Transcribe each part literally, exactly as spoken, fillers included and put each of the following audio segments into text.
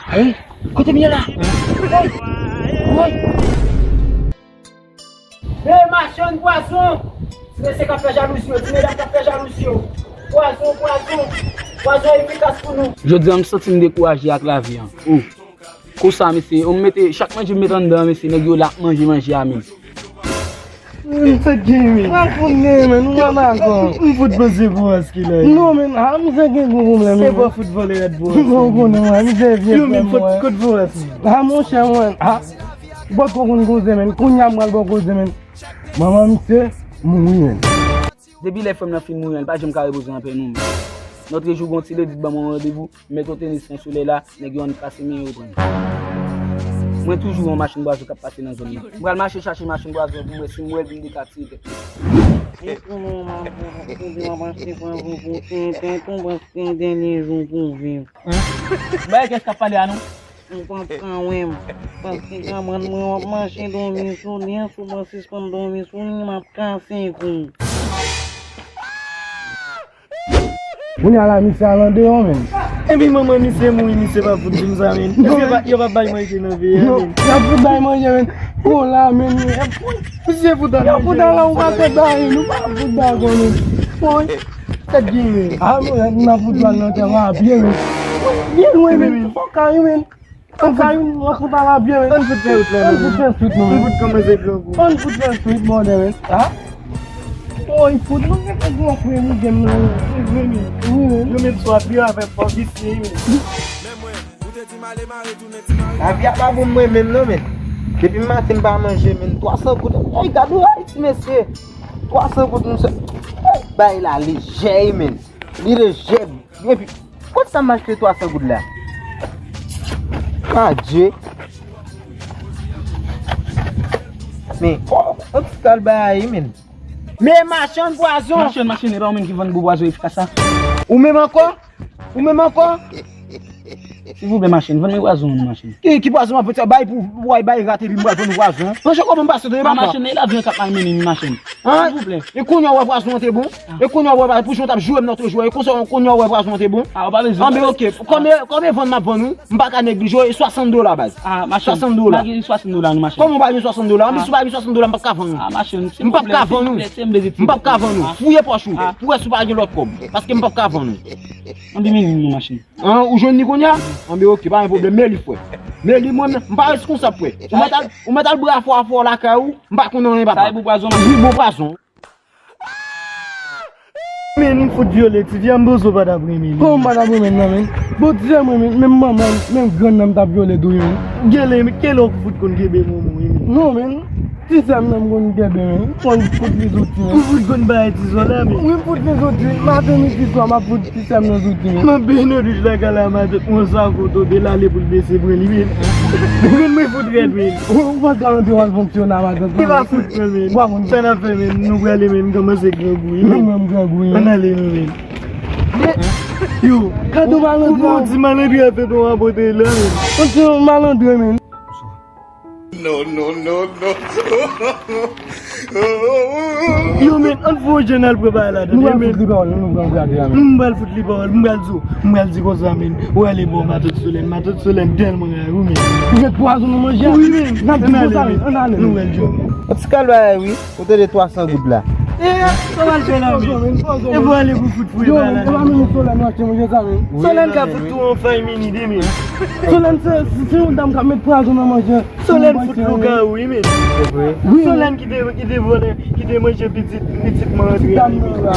Hey, kote m ye la? Hey, hey. Hey, machann pwazon! Ti mesye k ap fè jalouzi yo, ti medam k ap fè jalouzi yo. Pwazon, pwazon, pwazon efikas pou nou. Jodi a, m santi m dekouraje ak lavi an. Oh. Konsa, mesye, yo mete, chak manje m met anndan an, mesye, nèg yo la ap manje manje a menm. Sa k gen, men? Pral fout nen, men, ou mama kon. M fout panse pou aske la. Non, men, a, misye gen gwo pwoblèm. Se pa fout vòlè rat pou aske. Non, ou konnen, mwen, misye vye frè mwen. Kot pou aske? A, monchè, mwen, a, bòt konn koze, men, kounye a m pral bò koze, men. Manman misye mouri, men. Depi lè frè m nan fin mouri an, li pa janm ka repoze anpè non, men. Lòtrejou, gen yon ti ledi t ban mwen yon randevou, m met yon tenis nan solèy la, nèg yo annik pase men yo pran. Mwen toujou wè yon machann pwazon k ap pase nan zòn nan. M pral mache chache machann pwazon pou m wè si m wè l pou m te ka tire tèt li. E kouman w ap tande w ap achte pwazon pou tenten tou, paske dènye jou pou viv. Bay kès k ap pale a non? Ou p ap ka wè m. Paske kabann mwen w ap mache dòmi sou li an, si w pa sispann dòmi sou li, m ap kase kou w. Kounye a la, misye al andeyò, men. Epi manman misye mouri, misye pa fout di m sa, men. Èske yo pa, yo pa bay manje nan peyi a, men? Y ap fout bay manje, men. Bon, la, men, misye fout al manje. Y ap fout al la, ou pa tèt ba, men. Ou pa fout ba, men. Bon, tèt gen, men. A, men, n ap fout al nan tè a pye, men. Byen lwen, men. Fò kay, men. Ann fè youn, ann fout ala byen, men. Ann fout fè wout la, men. Ann fout fè street, non, men. Ann fout kòmanse grangou. Ann fout fè street, bòdè, men. A? Oy, fout, nou gen pou gran frè nou, gen nan. Se vre, men. Wi, men. Yo menm swa pi avèk fò visye, men. Lavi a pa bon mwen menm, non, men. Depi maten m pa manje, men. Twa san goud. Ey, gade w Ayiti, mesye. Twa san goud, nou se. Ey, bay la lejè, men. Li lejè. Epi, kot sa m achte twa san goud la? Adje. Men, oh, yon ti kal bagay, men. Men machann pwazon! Machann, machann, e pa ou menm ki vann bon pwazon efikas la? Ou menm ankò? Ou menm ankò? Silvouplè, machann, vann mwen pwazon an, machann. Ki, ki pwazon m ap vann? Bay pou, pou bay rat epi m pral vann ou pwazon. Manje kòman m pase tande papa? Machann, e lavi an k ap malmennen nou, machann. Silvouplè. E kounye a w wè pwazon an te bon? E kounye a w wè, pou jan w t ap joure m lòt jou a, e konsa kounye a w wè pwazon an te bon? A, ou pa bezwen. Anben, oke. Kòman, kòman vann m ap vann ou? M pa ka neglije w, e swasant dola, baz. A, machann. Swasant dola. M pa gen swasant dola, non, machann. Kòman w pa gen swasant dola? Anben, si w pa gen swasant dola, m p ap ka vann ou. A, machann, silvouplè, silvouplè, se m bezwen ti. M p ap ka vann ou. M p ap ka vann ou. Fouye pòch ou pou wè si w pa gen lòt kòb. Paske m p ap ka vann ou. Anben, men li, non, machann. An, ou jwenn li kounye a? Anben, oke, pa gen pwoblèm. Men li, frè. Men li, mwen, m pa reskonsab, frè. Ou mèt al, ou mèt al bwè afè w afè w lakay ou, m pa konn anyen, papa. Sa e bon pwazon, machann. Wi, bon pwazon. Men, m fout vyole, ti fi a, m panse w pa t ap renmen li. Kòman m pa t ap renmen l, non, men? Bon, ti sè mwen, men, menm manman, menm grann nan, m t ap vyole tou, men. Gele, men, kilè w fout konn kenbe momo, wi, men? Non, men. Ti sè m nan m konn kenbe, men. M konn fout li soti, men. Ou fout konn bay ti sò la, men. Wi, m fout li soti. Maten, midi, swa, m ap fout ti sè m nan soti, men. M ap bene nan douch lakay la, matant mwen sa foto de l ale pou l bese pran li, men. Grann mwen fout rèd, men. Ou, ou pa ka antre w al fonksyone a matant mwen. Li pa fout pran, men. Sa n ap fè, men? Nou prale, men. M kòmanse grangou, wi, men. Mwen, mwen, m grangou, wi. Ann ale, non, men. Yo, gade w malandren. Ou di malandren ap fè ton rapote la, men. Ou di malandren, men. Non, non, non, non. Yo, men, ann fè yon jèn al pran bagay ladan, men. Nou pral fout li pawòl, nou, nou pral fout li pawòl, men. M pral fout li pawòl, m pral di w, m pral di konsa, men. Ou ale bò matant Solèn, matant Solèn tèlman ray ou, men. Ou met pwazon nan manje a? Wi, men. N ap di konsa, men. Ann ale, men. Nou pral jwenn. Yon ti kal bagay, wi. Ou tande twa san goud la. E, sa w al fè la, men? E pou ale pou fout fouye bagay la, men. Yo, men, e pa menm Solèn nou achte manje sa, men. Solèn ka fout tou an fay mini de, men. Solèn se, se yon dam k ap met pwazon nan manje. Solèn fout lougawou, wi, men. Se vre. Wi. Solèn ki te, ki te vòlè, ki te manje pitit, pitit mwen antre a, wi, men. Dam nan la.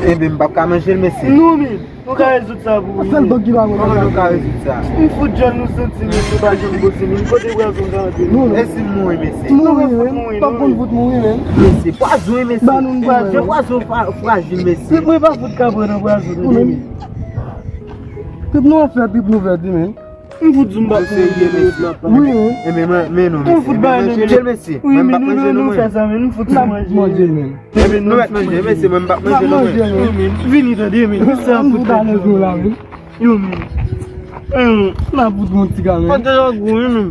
Ebyen, m p ap ka manje l, mesye. Non, men. Nou ka rezoud sa pou ou, men. Sèl dòk ki pa konn. Kòman nou ka rezoud sa? M fout djòl nou santi, men nou pa janm poze, men kote pwazon ka antre? Non, non. E si m mouri, mesye? Mouri, men. M pa konn fout mouri, men. Mesye, pwazon, wi, mesye. Ba nou pwazon. Pwazon fra-, frajil, mesye. Trip mwen pa fout ka pran nan pwazon, non, men. Trip nou an fè, trip nou fè, di, men. M fout di w m p ap manje lòt la. Wi, wi. Ebyen, men, men non, mesye. M fout bay manje l, mesye. Wi, men nou, nou, nou fè sa, men. M fout di manje l, men. Ebyen, nou mèt manje, mesye, mwen m p ap manje non, men. Wi, men. Vini tande, men. Sa m fout ale la, men. Yo, men. N ap fout yon ti ka, men. Pate yo gou, wi, men.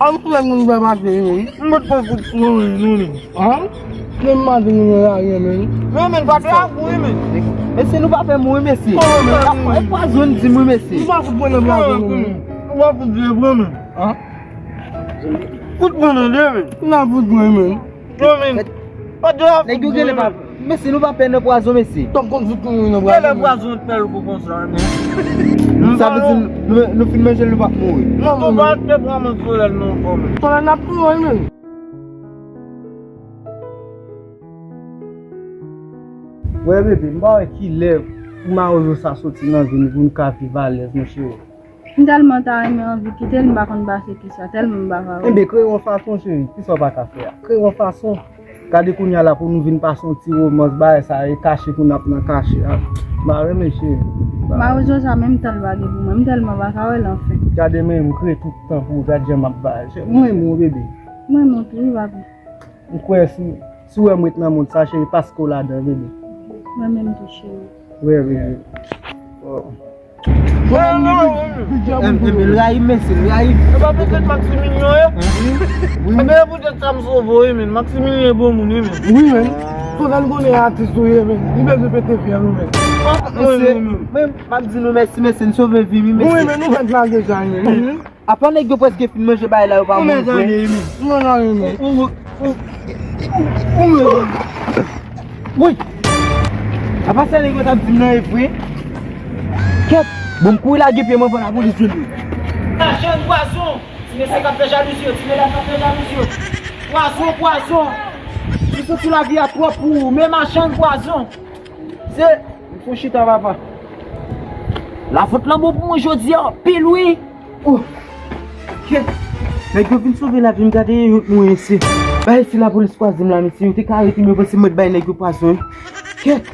An tou lè moun bwè pate, wi, men. M pa t konn fout fou, wi, non, men. An? Men m mande moun nan lari an, men. Non, men, pate a gou, wi, men. Mesye, nou pa fè mouri, mesye. E pwazon di m, wi, mesye. Nou pa fout pran nan pwazon, non, men. Ou pa fout vle pran, men. An? Fout pran nan de, men. N a fout pran, men. Yo, men. Nèg yo genlè pa. Mesye, nou pa pè nan pwazon, mesye. Tòm konn fout nou nan pwazon. Genlè pwazon t pè yo pou konsa, men. Sa vle di nou, nou fin manje l, nou p ap mouri. Non, nou pa te pran mwen solèy non ankò, men. Solèy n ap mouri, men. Wè, bebe, m pa wè kilè pou mawozo sa soti nan vi n pou n ka viv alèz, monchè. M tèlman ta renmen anvi kite l, m pa konn pase kisa, tèlman m pa ka wè. Enben, kreye yon fason, cheri. Kisa w pa ka fè a? Kreye yon fason. Gade kounye a la pou nou vin pase yon ti womans, bagay sa e kache pou n ap nan kache a. M pa renmen, cheri. Mawozo sa menm tan l pa gen pou mwen, m tèlman pa ka wè l anfen. Gade, men, m kreye tout tan pou ou, gad jan m ap bagay. M renmen w, bebe. M renmen w tou, wi, papi. M kwè si, si w wè m ret nan mond sa, cheri, paske w ladan, bebe. Mwen menm tou, cheri. Wi, bebe. Oh. M te vin rayi, mesye, rayi. E pa petèt Maximilien ye? Wi. Enben, e poutèt sa m sove w, wi, men. Maximilien bon moun, wi, men. Wi, men. Sou sa n konnen atis ou ye, men. Li bezwen pete fyèl ou, men. Mesye, men, m ap di nou mèsi, mesye, n sove vi m, wi, mesye. Wi, men nou fèk lage sa, wi, men. Apa nèg yo prèske fin manje bagay la, yo pa mouri vre. Ou mèt ale, men. Ou mèt ale, men. Ou, ou, ou, ou mèt ale. Woy! Apa sa nèg yo t ap di m nan e vre? Kèt! Bon, m kouri lage pye m anvan lapolis jwenn mwen. Machann pwazon! Ti mesye k ap fè jalouzi yo, ti medam k ap fè jalouzi yo. Pwazon, pwazon! Ou santi lavi a twòp pou ou, men machann pwazon! Se, m fon chita, papa. Lafòt lan bon pou mwen jodi a, anpil wi. Oh. Kèt. Nèg yo vin sove lavi m, gade yo mouri isi. Bay si lapolis kwaze m la, mesye, yo te ka arete m, yo panse m mèt bay nèg yo pwazon, wi. Kèt.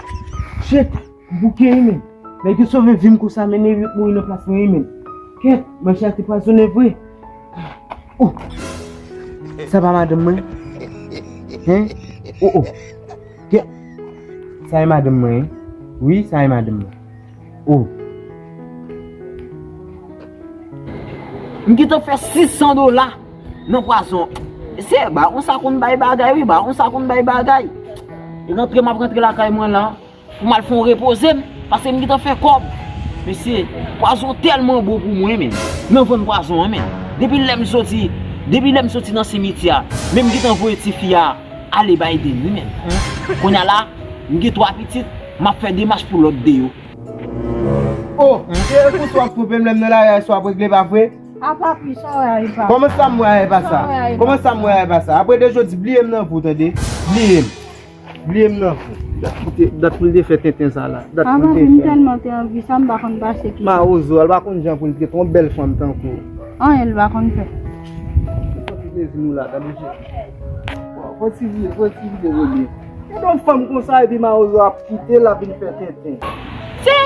Shit. M bouke, wi, men. Nèg yo sove vi m konsa, men yo mouri nan plas mwen, wi, men. Kèt. Manzè a te pwazonnen vre. Oh. Sa pa madanm mwen? Hen? Oh, oh. Kèt. Sa e madanm mwen, wi. Wi, sa e madanm mwen. Oh. M gentan fè sis san dola nan pwazon. Se ba, konsa konn bay bagay, wi, ba, konsa konn bay bagay. E rantre, m ap rantre lakay mwen la. Pou m al fè yon repoze m, paske m gentan fè kòb. Mesye, pwazon tèlman bon pou mwen, men. Nan vann pwazon an, men. Depi lè m soti, depi lè m soti nan simityè a, men m gentan voye tifi a ale bay Deni, men. Kounye a la, m gen twa pitit, m ap fè demach pou lòt de yo. Oh, se konsa w ap twonpe m lè m nan lari a, sa w ap regle, pa vre? A papi, sa w wè a e pa. Kòman sa m wè a e pa sa? Sa w wè a e pa. Kòman sa m wè a e pa sa? Apre de jodi, bliye m nan vi w, tande? Bliye m. Bliye m nan vi w. Dat pou te, dat pou l te fè tenten sa la. Dat pou l te fè. A papi, m tèlman te anvi sa, m pa konn pase ki. Mawozo, l pa konn jan pou l trete yon bèl fanm tankou w. Anyen l pa konn fè. Fò ti plezi nou la, tande, cheri. Fò ti vide, fò ti vide, Rene. Gade yon fanm konsa, epi mawozo ap kite l, ap vin fè tenten. Se.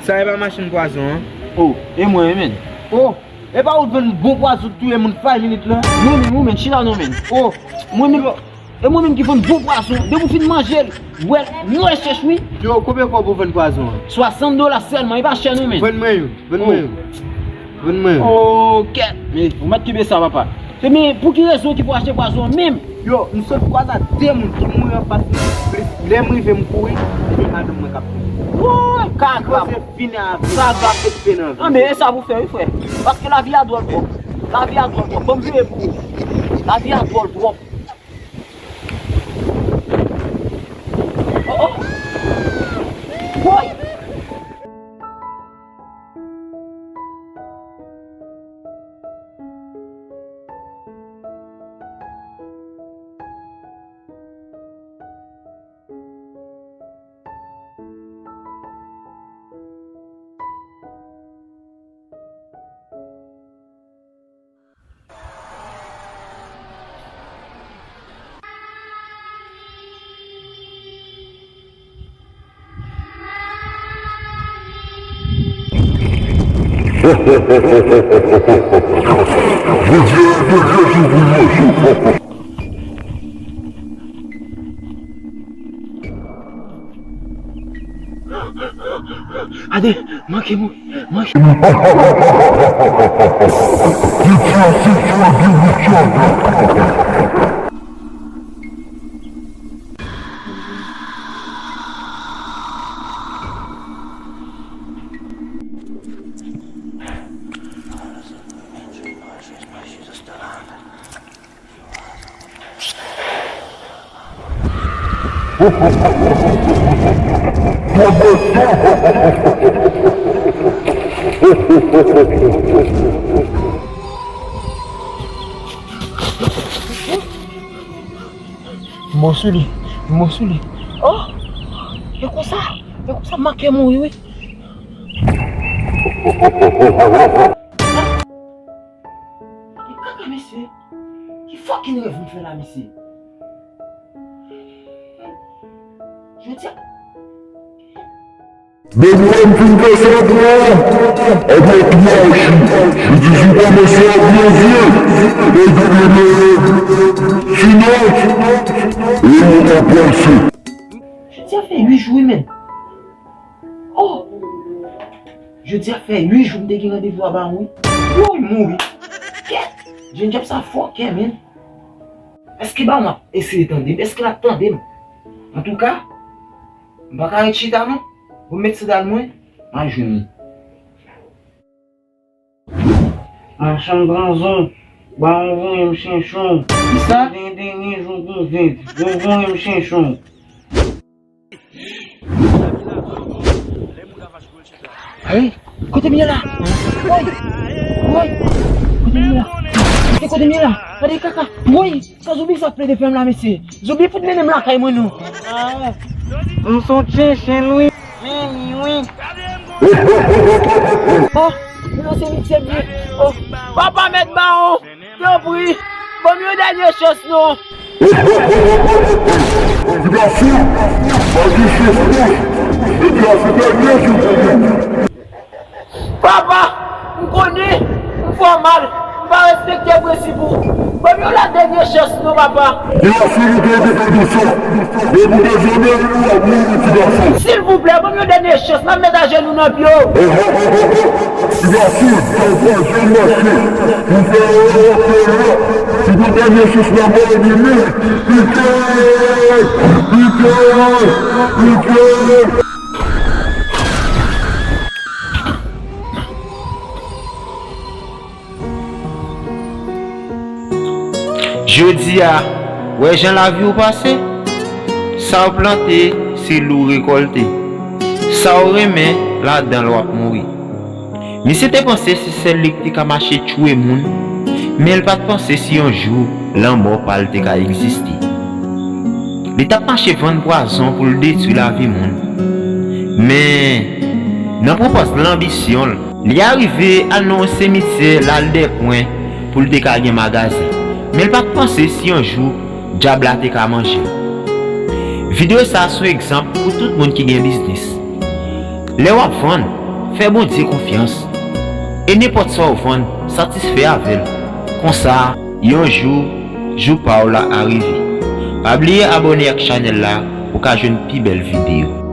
Sa e pa machann pwazon an? Oh, e mwen, wi, men. Oh, e pa ou t vann bon pwazon, t touye moun five minutes la? Mwen menm, wi, men, chita non, men. Oh, mwen menm, e mwen menm ki vann bon pwazon. Depi w fin manje l, wè, nwè chèch, wi. Yo, konbyen kòb ou vann pwazon an? Swasant dola sèlman, e pa chè non, men. Vann mwen youn, vann mwen youn. Vann mwen youn. Oh, kèt, men, ou mèt kenbe sa, papa. Se men pou ki rezon ki pou achte pwazon an menm? Yo, m sot kwaze ak de moun ki mouri anfas mwen. Lè m rive, m kouri, se madanm mwen k ap kouri. Woy, ka grav. Koze fini avè m. Sa grav. Mete pe nan vi. Anben, e sa pou fè, wi, frè. Paske lavi a dwòl twòp. Lavi a dwòl twòp. Ban m veye pou ou. Lavi a dwòl twòp. Oh, oh. Woy. Ade, manke mwen, manke. Mò sou li, mò sou li. Oh! E konsa, e konsa m manke mouri, wi. E kaka, mesye. Ki fucking rèv m fè la, mesye? Jodi a. Depi lè m fin fè sa pou ou, apre twa jou, m di si w pa mèsi ak yon zye, mèt ou gen mèt. Sinon, ou pa pase. Jodi a fè uit jou, wi, men. Oh! Jodi a fè uit jou m te gen randevou a bawon, wi. Woy, mouri. Kèt! Jèn djab sa fòkè, men. Èske bawon ap eseye tande m? Èske l ap tande m? Antouka, m pa ka ret chita, non. Bon, m met sandal mwen, m al jwenn li. Machann pran zon, bawon voye m chenchon. Kisa? Gen dènye jou konvent, yo voye m chenchon. Hey, kote m ye la? Woy! Woy! Kote m ye la? Mesye, kote m ye la? Gade kaka! Woy! Sa zonbi sa plede fè m la, mesye? Zonbi fout mennen m lakay mwen, non. Ah. M son tchenchen, wi. Wi, wi, wi. Oh, nou nan simityè m ye. Oh, papa mèt bawon, tanpri, ban m yon dènye chans, non. Ti gason, pa gen chans, non. Ti gason, dènye jou pou ou. Papa, m konnen m fè w mal, m pa respekte prensip ou. Ban m yon la dènye chans non, papa. Gason, nou te ede fè de sa. Depi w dezòne, ou ap mouri, ti gason. Silvouplè, ban m yon dènye chans, m ap met ajenou nan pye w. Ti gason, sa w pa janm mache. Ou fè erè w fè la. Si w pa dènye chans la, mwen vini. Pike! Pike! Pike! Jodi a, wè jan lavi w pase. Sa w plante, se li w rekòlte. Sa w renmen, ladan l w ap mouri. Misye te panse se sèl li ki te ka mache tchwe moun, men l pa t panse si yon jou lanmò pa l te ka egziste. Li t ap mache vann pwazon pou l detwi lavi moun. Men, nan pwopòz lanbisyon l, li arive al nan yon simityè l al dèpwen pou l te ka gen magazen. Men l pa t panse si yon jou dyab la te ka manje l. Videyo sa a se yon egzanp pou tout moun ki gen biznis. Lè w ap vann, fè Bondye konfyans. E nenpòt sa w vann, satisfè avè l. Konsa, yon jou, jou pa w la a rive. Pa bliye abòne ak chanèl la pou w ka jwenn pi bèl videyo.